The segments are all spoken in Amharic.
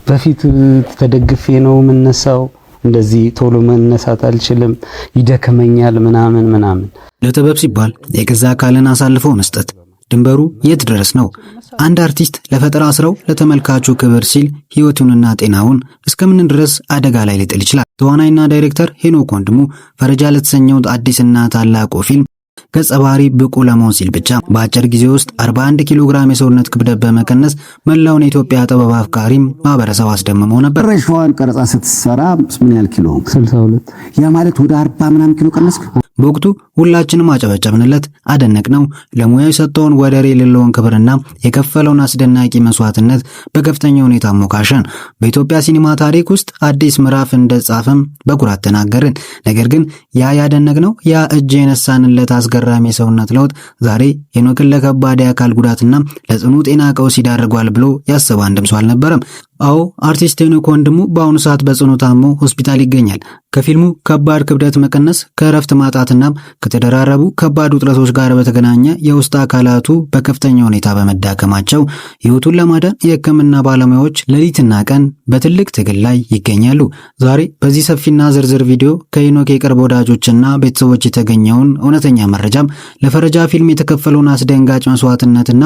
በፊት ተደግፌ ነው የምነሳው። እንደዚህ ቶሎ መነሳት አልችልም፣ ይደክመኛል፣ ምናምን ምናምን። ለጥበብ ሲባል የገዛ አካልን አሳልፎ መስጠት ድንበሩ የት ድረስ ነው? አንድ አርቲስት ለፈጠራ ስራው ለተመልካቹ ክብር ሲል ሕይወቱንና ጤናውን እስከምን ድረስ አደጋ ላይ ሊጥል ይችላል? ተዋናይና ዳይሬክተር ሄኖክ ወንድሙ ፈረጃ ለተሰኘው አዲስና ታላቁ ፊልም ገጸ ባህሪ ብቁ ለመሆን ሲል ብቻ በአጭር ጊዜ ውስጥ 41 ኪሎ ግራም የሰውነት ክብደት በመቀነስ መላውን የኢትዮጵያ ጥበብ አፍቃሪም ማህበረሰብ አስደምሞ ነበር። መጨረሻዋን ቀረጻ ስትሰራ ምን ያህል ኪሎ ሆንክ? 62። ያ ማለት ወደ 40 ምናምን ኪሎ ቀነስክ? በወቅቱ ሁላችንም አጨበጨብንለት፣ አደነቅነው። ለሙያው የሰጠውን ወደር የሌለውን ክብርና የከፈለውን አስደናቂ መስዋዕትነት በከፍተኛ ሁኔታ ሞካሸን። በኢትዮጵያ ሲኒማ ታሪክ ውስጥ አዲስ ምዕራፍ እንደጻፈም በኩራት ተናገርን። ነገር ግን ያ ያደነቅነው፣ ያ እጅ የነሳንለት አስገራሚ የሰውነት ለውጥ ዛሬ ሄኖክን ለከባድ የአካል ጉዳትና ለጽኑ ጤና ቀውስ ይዳርጓል ብሎ ያሰበ አንድም ሰው አልነበረም። አዎ፣ አርቲስት ሄኖክ ወንድሙ በአሁኑ ሰዓት በጽኑ ታሞ ሆስፒታል ይገኛል። ከፊልሙ ከባድ ክብደት መቀነስ፣ ከእረፍት ማጣትና ከተደራረቡ ከባድ ውጥረቶች ጋር በተገናኘ የውስጥ አካላቱ በከፍተኛ ሁኔታ በመዳከማቸው ሕይወቱን ለማዳን የሕክምና ባለሙያዎች ሌሊትና ቀን በትልቅ ትግል ላይ ይገኛሉ። ዛሬ በዚህ ሰፊና ዝርዝር ቪዲዮ ከሄኖክ የቅርብ ወዳጆችና ቤተሰቦች የተገኘውን እውነተኛ መረጃም፣ ለፈረጃ ፊልም የተከፈለውን አስደንጋጭ መስዋዕትነትና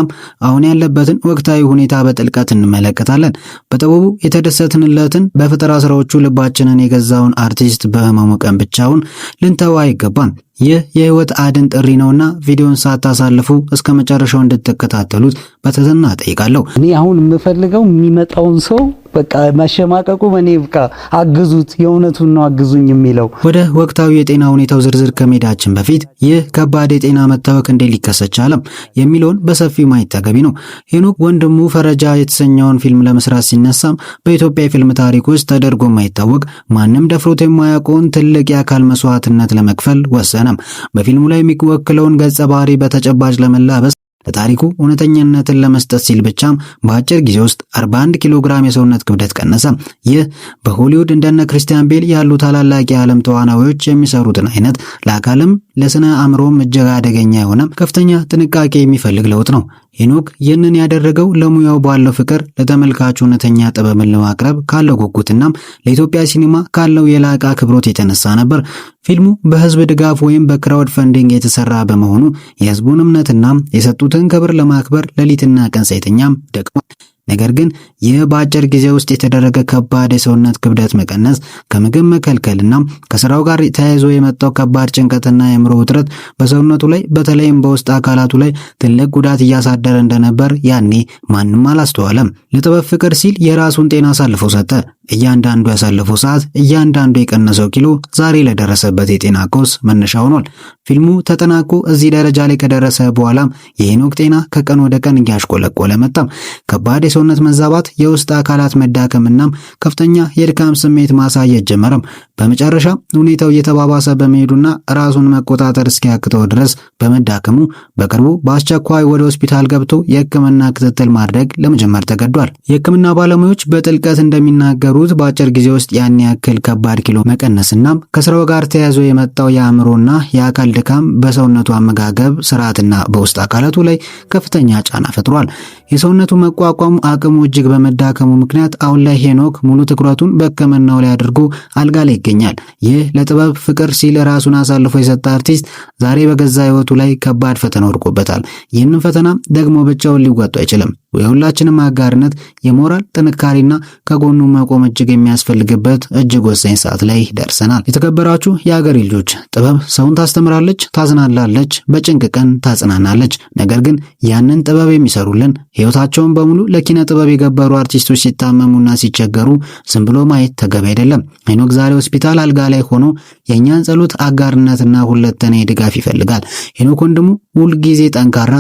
አሁን ያለበትን ወቅታዊ ሁኔታ በጥልቀት እንመለከታለን። በጥበቡ የተደሰትንለትን፣ በፈጠራ ስራዎቹ ልባችንን የገዛውን አርቲስት በህመሙ ቀን ብቻውን ልንተው አይገባም። ይህ የህይወት አድን ጥሪ ነውና ቪዲዮን ሳታሳልፉ እስከ መጨረሻው እንድትከታተሉት በትህትና እጠይቃለሁ። እኔ አሁን የምፈልገው የሚመጣውን ሰው በቃ መሸማቀቁ እኔ በቃ አግዙት፣ የእውነቱን ነው አግዙኝ የሚለው። ወደ ወቅታዊ የጤና ሁኔታው ዝርዝር ከመሄዳችን በፊት ይህ ከባድ የጤና መታወክ እንዴት ሊከሰት ቻለም የሚለውን በሰፊው ማየት ተገቢ ነው። ሄኖክ ወንድሙ ፈረጃ የተሰኘውን ፊልም ለመስራት ሲነሳም በኢትዮጵያ የፊልም ታሪክ ውስጥ ተደርጎ የማይታወቅ፣ ማንም ደፍሮት የማያውቀውን ትልቅ የአካል መስዋዕትነት ለመክፈል ወሰነም። በፊልሙ ላይ የሚወክለውን ገጸ ባህሪ በተጨባጭ ለመላበስ፣ ለታሪኩ እውነተኛነትን ለመስጠት ሲል ብቻም በአጭር ጊዜ ውስጥ 41 ኪሎ ግራም የሰውነት ክብደት ቀነሰ። ይህ በሆሊውድ እንደነ ክርስቲያን ቤል ያሉ ታላላቅ የዓለም ተዋናዮች የሚሰሩትን አይነት ለአካልም ለስነ አእምሮም እጅግ አደገኛ የሆነ፣ ከፍተኛ ጥንቃቄ የሚፈልግ ለውጥ ነው። ሄኖክ ይህንን ያደረገው ለሙያው ባለው ፍቅር፣ ለተመልካቹ እውነተኛ ጥበብን ለማቅረብ ካለው ጉጉትና ለኢትዮጵያ ሲኒማ ካለው የላቀ አክብሮት የተነሳ ነበር። ፊልሙ በህዝብ ድጋፍ ወይም በ crowd funding የተሰራ በመሆኑ የህዝቡን እምነትና የሰጡትን ክብር ለማክበር ሌሊትና ቀን ሳይተኛም ደክሟል። ነገር ግን ይህ በአጭር ጊዜ ውስጥ የተደረገ ከባድ የሰውነት ክብደት መቀነስ፣ ከምግብ መከልከልና ከስራው ጋር ተያይዞ የመጣው ከባድ ጭንቀትና የአእምሮ ውጥረት በሰውነቱ ላይ፣ በተለይም በውስጥ አካላቱ ላይ ትልቅ ጉዳት እያሳደረ እንደነበር ያኔ ማንም አላስተዋለም። ለጥበብ ፍቅር ሲል የራሱን ጤና አሳልፎ ሰጠ። እያንዳንዱ ያሳለፈው ሰዓት፣ እያንዳንዱ የቀነሰው ኪሎ ዛሬ ለደረሰበት የጤና ቀውስ መነሻ ሆኗል። ፊልሙ ተጠናቆ እዚህ ደረጃ ላይ ከደረሰ በኋላም የሄኖክ ጤና ከቀን ወደ ቀን እያሽቆለቆለ መጣም። ከባድ የሰውነት መዛባት፣ የውስጥ አካላት መዳከምና ከፍተኛ የድካም ስሜት ማሳየት ጀመረም። በመጨረሻ ሁኔታው እየተባባሰ በመሄዱና ራሱን መቆጣጠር እስኪያቅተው ድረስ በመዳከሙ በቅርቡ በአስቸኳይ ወደ ሆስፒታል ገብቶ የሕክምና ክትትል ማድረግ ለመጀመር ተገዷል። የሕክምና ባለሙያዎች በጥልቀት እንደሚናገሩት በአጭር ጊዜ ውስጥ ያን ያክል ከባድ ኪሎ መቀነስና ከስራው ጋር ተያይዞ የመጣው የአእምሮና የአካል ድካም በሰውነቱ አመጋገብ ስርዓትና በውስጥ አካላቱ ላይ ከፍተኛ ጫና ፈጥሯል። የሰውነቱ መቋቋም አቅሙ እጅግ በመዳከሙ ምክንያት አሁን ላይ ሄኖክ ሙሉ ትኩረቱን በሕክምናው ላይ አድርጎ አልጋ ላይ ይገኛል። ይህ ለጥበብ ፍቅር ሲል ራሱን አሳልፎ የሰጠ አርቲስት ዛሬ በገዛ ሕይወቱ ላይ ከባድ ፈተና ወድቆበታል። ይህንን ፈተና ደግሞ ብቻውን ሊወጡ አይችልም። የሁላችንም አጋርነት፣ የሞራል ጥንካሬና ከጎኑ መቆም እጅግ የሚያስፈልግበት እጅግ ወሳኝ ሰዓት ላይ ደርሰናል። የተከበራችሁ የአገሬ ልጆች፣ ጥበብ ሰውን ታስተምራለች፣ ታዝናላለች፣ በጭንቅ ቀን ታጽናናለች። ነገር ግን ያንን ጥበብ የሚሰሩልን፣ ሕይወታቸውን በሙሉ ለኪነ ጥበብ የገበሩ አርቲስቶች ሲታመሙና ሲቸገሩ ዝም ብሎ ማየት ተገቢ አይደለም። ሄኖክ ዛሬ ሆስፒታል አልጋ ላይ ሆኖ የእኛን ጸሎት፣ አጋርነትና ሁለንተናዊ ድጋፍ ይፈልጋል። ሄኖክ ወንድሙ ሁልጊዜ ጠንካራ፣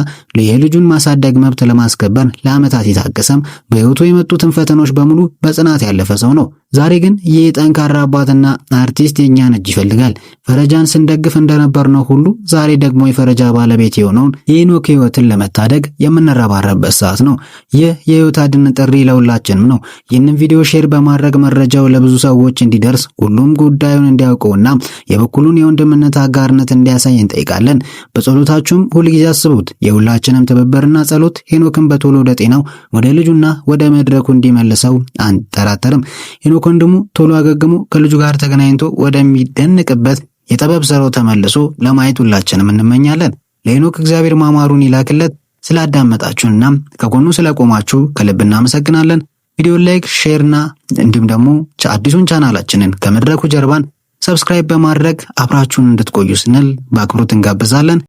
የልጁን ማሳደግ መብት ለማስከበር ለዓመታት የታገሰም፣ በሕይወቱ የመጡትን ፈተናዎች በሙሉ በጽናት ያለፈ ሰው ነው። ዛሬ ግን ይህ ጠንካራ አባትና አርቲስት የእኛን እጅ ይፈልጋል። ፈረጃን ስንደግፍ እንደነበርነው ሁሉ ዛሬ ደግሞ የፈረጃ ባለቤት የሆነውን የሄኖክ ሕይወትን ለመታደግ የምንረባረብበት ሰዓት ነው። ይህ የሕይወት አድን ጥሪ ለሁላችንም ነው። ይህንን ቪዲዮ share በማድረግ መረጃው ለብዙ ሰዎች እንዲደርስ፣ ሁሉም ጉዳዩን እንዲያውቀውና የበኩሉን የወንድምነት አጋርነት እንዲያሳይ እንጠይቃለን። በጸሎታችሁም ሁልጊዜ አስቡት። የሁላችንም ትብብርና ጸሎት ሄኖክን በቶሎ ወደ ወደ ጤናው፣ ወደ ልጁና ወደ መድረኩ እንዲመልሰው አንጠራጠርም። ሄኖክ ወንድሙ ቶሎ አገግሞ ከልጁ ጋር ተገናኝቶ ወደሚደንቅበት የጥበብ ስራው ተመልሶ ለማየት ሁላችንም እንመኛለን። ለሄኖክ እግዚአብሔር ማማሩን ይላክለት። ስላዳመጣችሁንና ከጎኑ ስለቆማችሁ ከልብ እናመሰግናለን። ቪዲዮ like፣ share እና እንዲሁም ደግሞ አዲሱን ቻናላችንን ከመድረኩ ጀርባን subscribe በማድረግ አብራችሁን እንድትቆዩ ስንል በአክብሮት እንጋብዛለን።